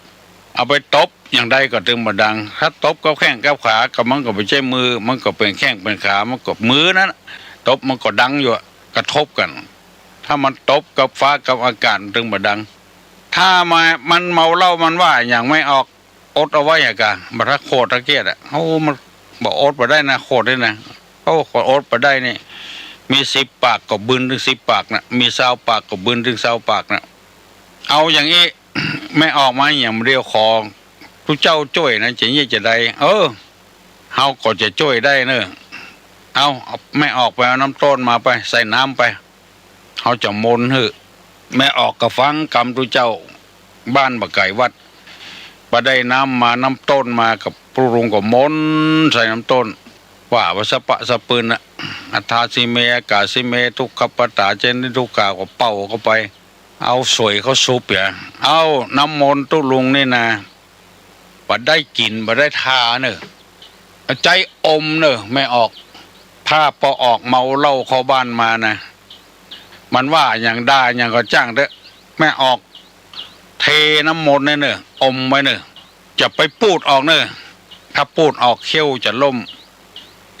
เอาไปตบอย่างใดก็ตึงบ่ดัง ถ้าตบกับแข้งกับขาก็มันก็บ่ใจ้มือ มันก็เป๋นแข้งเป๋นขา มันก็มือนั้นน่ะ ตบมันก็ดังอยู่อะ กระทบกั๋น ถ้ามันตบกับฟ้ากับอากาศมันตึงบ่ดัง ถ้ามา มันเมาเหล้ามันว่าหยังแม่ออก อดเอาไว้อะกะ บ่ถ้าโขดถ้าเกลียดอะ โอ้ มันบ่อดบ่ได้นะ โขดนี่นะ โอ้ ก็อดบ่ได้นี่ มีสิบปากก็บืนตึงสิบปากนะ มีซาวปากก็บืนตึงซาวปากนะ เอาอย่างอี้ แม่ออกมาอย่างเดียว ขอตุ๊เจ้าจ้วยนะ จะเยียะจะใด เออ เฮาก็จะจ้วยได้เน่อ เอา เอา แม่ออกไปเอาน้ำต้นมาไป ใส่น้ำไป เฮาจะมนต์หื้อ แม่ออกก็ฟังกำตุ๊เจ้า บ้านบ่ไก๋วัด ปะได้น้ำมา น้ำต้นมากับตุ๊ลุงก็มนต์ใส่น้ำต้น ว่าว่าสะปะสะปืนน่ะ อัฏฐาสิเม อากาสิเม ทุกขปตา เจนิทุกขา ก็เป่าเข้าไป เอาสวยเข้าสุบเหีย เอาน้ำมนต์ตุ๊ลุงนี่นา บ่ได้กิ๋นบ่ได้ทาเน่อ ใจ๊อมเน่อ แม่ออก ถ้าปอออกเมาเหล้าเข้าบ้านมานะ มันว่าหยังด่าหยังก็จ้างเต๊อะ แม่ออก เทน้ำมนต์ไว้เน่อ อมไว้เน่อ จะไปปูดออกเน่อ ถ้าปูดออกเขี้ยวจะล่ม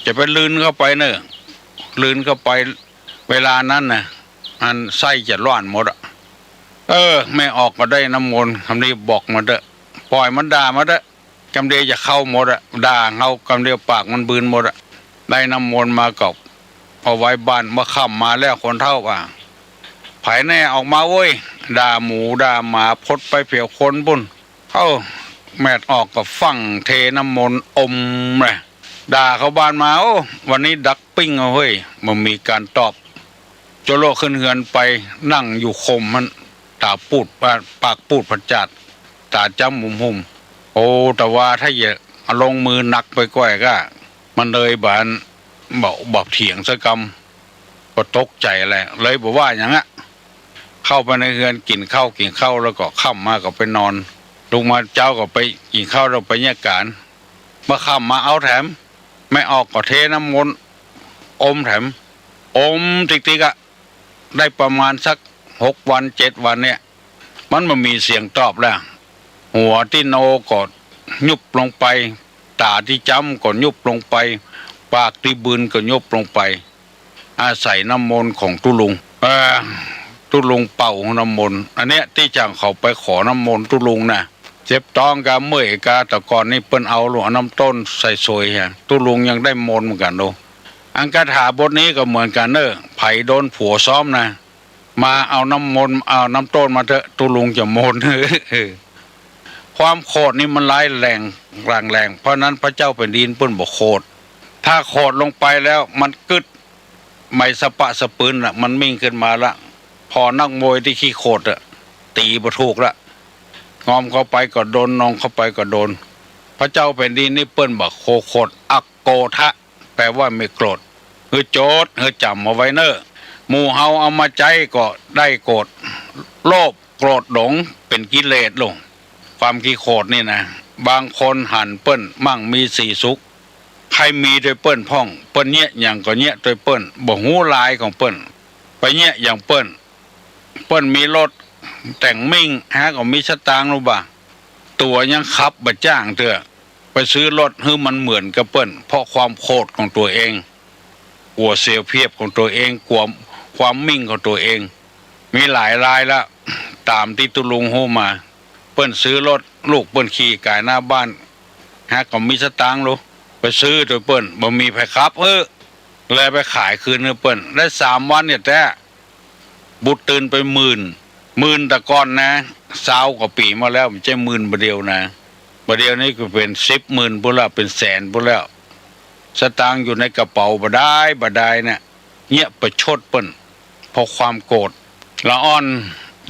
จะไปลืนเข้าไปเน่อ ลืนเข้าไป เวลานั้นนะ อันไส้จะล้วนหมดอะ เออ แม่ออกก็ได้น้ำมนต์ กำดีบอกมาเต๊อะ ปล่อยมันด่ามาเต๊อะ กำดีจะเข้าหมดอะ ด่าเฮากำดีปากมันบืนหมดอะ ได้น้ำมนต์มาก็เอาไว้บ้าน เมื่อค่ำมาแล้วคนเฒ่าว่า ใผแน่ออกมาเว้ย ด่าหมูด่าหมาพดไปเผียวคนปุ้น เอ้า แม่ออกก็ฟั่งเทน้ำมนต์อมเลย ด่าเข้าบ้านมา โอ้ วันนี้ดักปิ้งเอาเฮ้ย บ่มีก๋านตอบ โจโลขึ้นเฮือนไป นั่งอยู่ข่มหั้น ต๋าปูด ปากปูดผะจาด ต๋าจ้ำหุมๆ โอ้ แต่ว่าถ้าจะลงมือหนักไปก้อยก็ มันเลยบ่ บ่ บ่เถียงสักกำ ก็ตกใจ๋แหละ เลยบ่ว่าหยังอะ เข้าไปในเฮือนกิ๋นข้าว กิ๋นข้าวแล้วก็ค่ำมาก็ไปนอน ลุกมาเจ๊าก็ไปกิ๋นข้าวแล้วไปเยียะก๋าน เมื่อค่ำมาเอาแถม แม่ออกก็เทน้ำมนต์อมแถม อมติ๊กๆ อะ ได้ประมาณสักหกวันเจ็ดวันเนี่ย มันบ่มีเสียงตอบแล้ว หัวตี้โนก็ยุบลงไป ต๋าตี้จ้ำก็ยุบลงไป ปากตี้บืนก็ยุบลงไป อาศัยน้ำมนต์ของตุ๊ลุง เอ่อ ตุ๊ลุงเป่าน้ำมนต์ อันเนี้ยตี้จ่างเขาไปขอน้ำมนต์ตุ๊ลุงนะ เจ็บต๊องกาเมื่อยกา แต่ก่อนนี้เปิ้นเอาหลวงน้ำต้นใส่สวยฮะ ตุ๊ลุงยังได้มนต์เหมือนกั๋นดู อันคาถาบทนี้ก็เหมือนกั๋นเน่อ ใผโดนผัวซ้อมนะ มาเอาน้ำมนต์ เอาน้ำต้นมาเต๊อะ ตุ๊ลุงจะมนต์ ความโขดนี่มันร้ายแรง ร้ายแรง เพราะนั้นพระเจ้าแผ่นดินเปิ้นบ่โขด ถ้าโขดลงไปแล้วมันกึ๊ด ไม้สะปะสะปืนน่ะ มันมิ่งขึ้นมาละ ผ่อนักมวยตี้ขี้โขดอะ ตี๋บ่ถูกละ งอมเข้าไปก็โดน นองเข้าไปก็โดน พระเจ้าแผ่นดินนี่เปิ้นบ่โขด อโกธะ แปลว่าไม่โกรธ หื้อโจทย์ หื้อจ๋ำเอาไว้เน่อ หมู่เฮาเอามาใจ๊ก็ได้โกรธ โลภโกรธหลงเป๋นกิเลสลง ความขี้โขดนี่นะ บางคนหันเปิ้นมั่งมีสีสุข ใค่มีตวยเปิ้นพ่อง เปิ้นเยียะหยังก็เยียะตวยเปิ้น บ่ฮู้ลายของเปิ้น ไปเยียะอย่างเปิ้น เปิ้นมีรถแต่งมิ่ง หาก็มีสตางค์ลูบ่า ตั๋วยังขับบ่จ้างเตื้อ ไปซื้อรถหื้อมันเหมือนกับเปิ้น เพราะความโขดของตั๋วเอง กั๋วเสียเปรียบของตั๋วเอง กั๋วความมิ่งของตั๋วเอง มีหลายรายละ ต๋ามตี้ตุ๊ลุงฮู้มา เปิ้นซื้อรถ ลูกเปิ้นขี่ก๋ายหน้าบ้าน หาก็มีสตางค์ลู ไปซื้อตวยเปิ้น บ่มีใผขับหื้อ เลยไปขายคืนหื้อเปิ้น ได้สามวันเนี่ยแต๊ บุตรตื่นไปหมื่น หมื่นแต่ก่อนนะ ซาวกว่าปี๋มาแล้ว บ่ใจ้หมื่นบ่าเดี่ยวนะ บ่าเดี่ยวนี้ก็เป๋นสิบหมื่นปุ้นแล้ว เป๋นแสนปุ้นแล้ว สตางค์อยู่ในกระเป๋าบ่ดาย บ่ดายเนี่ย เยียะประชดเปิ้น เพราะความโกรธ ละอ่อน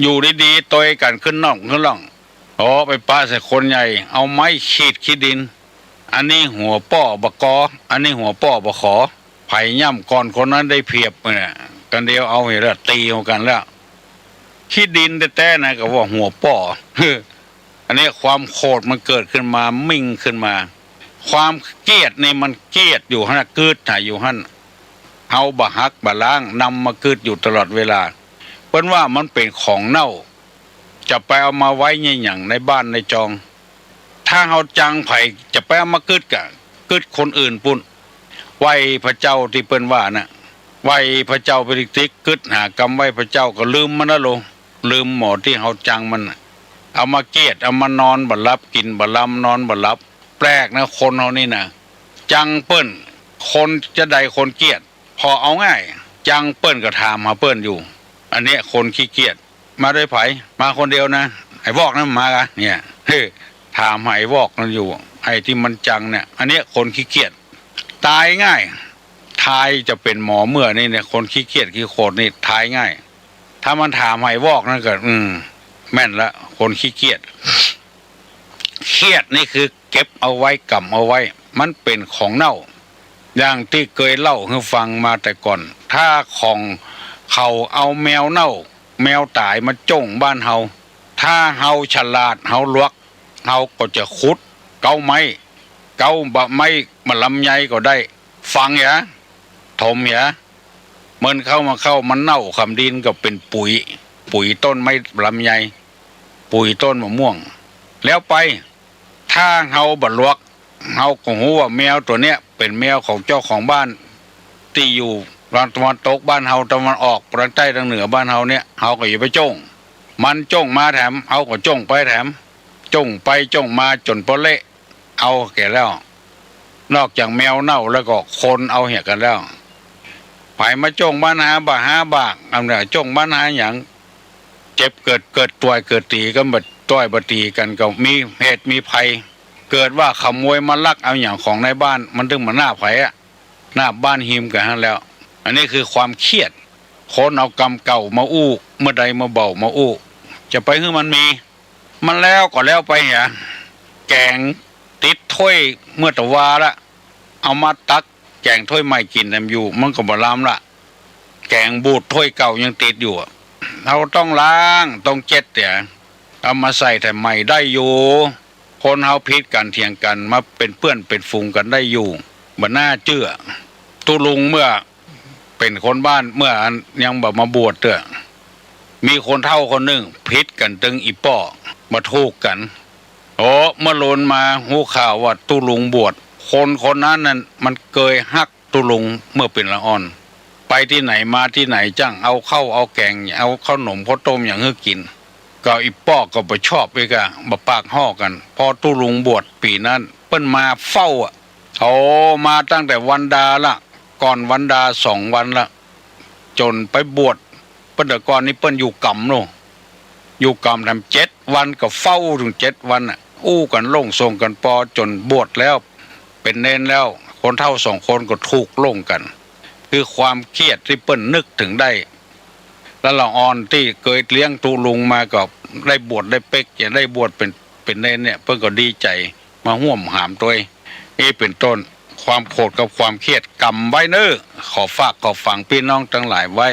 อยู่ดีๆ ตวยกั๋นขึ้นน่องขึ้นล่อง โอ้ ไปปะใส่คนใหญ่ เอาไม้ขีดขี้ดิน อันนี้หัวป้อบ่ากอ อันนี้หัวป้อบ่าขอ ใผย่ำก่อนคนนั้นได้เปรียบเนี่ย กั๋นเดียวเอาเหียละ ตี๋เอากั๋นแล้ว ขี้ดินแต๊ๆ นะ ก็ว่าหัวป้อ อันนี้ความโขดมันเกิดขึ้นมา มิ่งขึ้นมา ความเกลียดนี่มันเกลียดอยู่หั้นนะ กึ๊ดหาอยู่หั้น เฮาบ่หักบ่ล้าง นำมากึ๊ดอยู่ตลอดเวลา เปิ้นว่ามันเป๋นของเน่า จะไปเอามาไว้เยียะหยังในบ้านในจอง ถ้าเฮาจังใผ จะไปเอามากึ๊ดกะ กึ๊ดคนอื่นปุ้น ไหว้พระเจ้าตี้เปิ้นว่าน่ะ ไหว้พระเจ้าไปติ๊กๆ กึ๊ดหากำไหว้พระเจ้าก็ลืมมันละโล ลืมหมอตี้เฮาจังมันน่ะ เอามาเกียด เอามานอนบ่หลับ กิ๋นบ่ลำ นอนบ่หลับ แปลกนะ คนเฮานี่นะ จังเปิ้น คนจะใดคนเกียด พอเอาง่าย จังเปิ้นก็ถามหาเปิ้นอยู่ อันเนี้ยคนขี้เกียจ มาด้วยใผ มาคนเดียวนะ ไอ้วอกนั้นมากะเนี่ย เฮ้ย ถามหาไอ้วอกนั้นอยู่ ไอ้ตี้มันจังเนี่ย อันเนี้ยคนขี้เกียจ ต๋ายง่าย ต๋ายจะเป๋นหมอเมื่อนี่เนี่ย คนขี้เกียจขี้โขดนี่ต๋ายง่าย ถ้ามันถามหาไอ้วอกนั้นก็ อืม แม่นละ คนขี้เกียจ เคียดนี่คือเก็บเอาไว้ ก๋ำเอาไว้ มันเป๋นของเน่า อย่างตี้เกยเล่าหื้อฟังมาแต่ก่อน ถ้าของเขาเอาแมวเน่า แมวต๋ายมาจ้งบ้านเฮา ถ้าเฮาฉลาด เฮาหลวก เฮาก็จะขุด เก๊าไม้ เก๊าบ่าไม้บ่าลำไยก็ได้ ฝังเหีย ถมเหีย มันเข้ามาเข้า มันเน่าคำดินก็เป๋นปุ๋ย ปุ๋ยต้นไม้ลำไย ปุ๋ยต้นมะม่วง แล้วไป ถ้าเฮาบ่หลวก เฮาก็ฮู้ว่าแมวตั๋วเนี้ยเป๋นแมวของเจ้าของบ้าน ตี้อยู่ตะวันตกบ้านเฮา ตะวันออก ตางใต้ ตางเหนือบ้านเฮาเนี่ย เฮาก็อย่าไปจ้ง มันจ้งมาแถม เฮาก็จ้งไปแถม จ้งไปจ้งมาจ๋นปอเละ เอาแก่แล้ว นอกจากแมวเน่าแล้วก็คนเอาเหียกั๋นแล้ว ใผมาจ้งปัญหาบ่าหาบาก อันเนี้ยจ้งปัญหาหยัง เจ็บเกิด เกิดต่อยเกิดตี๋กั๋น บ่ต่อยบ่ตี๋กั๋นก็มีเหตุมีภัย เกิดว่าขโมยมาลักเอาหยังของในบ้าน มันตึงมาหน้าใผอะ หน้าบ้านหิมกั๋นหั้นแล้ว อันนี้คือความเคียด คนเอากำเก่ามาอู้ เมื่อใดมาเบามาอู้ จะไปหื้อมันมี มันแล้วก็แล้วไปเหีย แก๋งติดถ้วยเมื่อตะวาละ เอามาตักแก๋งถ้วยใหม่กิ๋นแถมอยู่ มันก็บ่ลำละ แก๋งบูดถ้วยเก่ายังติดอยู่อะ เฮาต้องล้าง ต้องเจ็ดเหีย เอามาใส่แถมใหม่ได้อยู่ คนเฮาผิดกั๋นเถียงกั๋น มาเป๋นเปื้อนเป๋นฝูงกั๋นได้อยู่ บ่น่าเจื้อ ตุ๊ลุงเมื่อ เป๋นคนบ้าน เมื่ออันยังบ่มาบวชเตื้อ มีคนเฒ่าคนนึ่งผิดกั๋นตึงอี่ป้อ บ่ถูกกั๋น โอ้ เมื่อลนมาฮู้ข่าวว่าตุ๊ลุงบวช คนคนนั้นนั่นมันเกยฮักตุ๊ลุงเมื่อเป๋นละอ่อน ไปตี้ไหนมาตี้ไหนจ้างเอาข้าวเอาแก๋ง เอาข้าวหนมข้าวต้มหยังหื้อกิ๋น ก็อี่ป้อก็บ่ชอบอีกอะ บ่ปากฮ้อกั๋น พอตุ๊ลุงบวชปี๋นั้น เปิ้นมาเฝ้าอะ โอ้ มาตั้งแต่วันดาละ ก่อนวันดาสองวันละ จ๋นไปบวช เปิ้นแต่ก่อนนี้เปิ้นอยู่กำโน่น อยู่กำแถมเจ็ดวัน ก็เฝ้าเถิงเจ็ดวันน่ะ อู้กั๋นโล่งส่งกั๋นปอจ๋นบวชแล้ว เป๋นเณรแล้ว คนเฒ่าสองคนก็ถูกโล่งกั๋น คือความเคียดตี้เปิ้นนึกเถิงได้ แล้วละอ่อนตี้เกยเลี้ยงตุ๊ลุงมาก็ได้บวชได้เป๊ก จะได้บวชเป๋น เป๋นเณรเนี่ย เปิ้นก็ดีใจ๋ มาฮ่วมหามตวย นี่เป๋นต้น ความโขดกับความเคียด ก๋ำไว้เน้อ ขอฝากขอฝังปี้น้องตังหลายไว้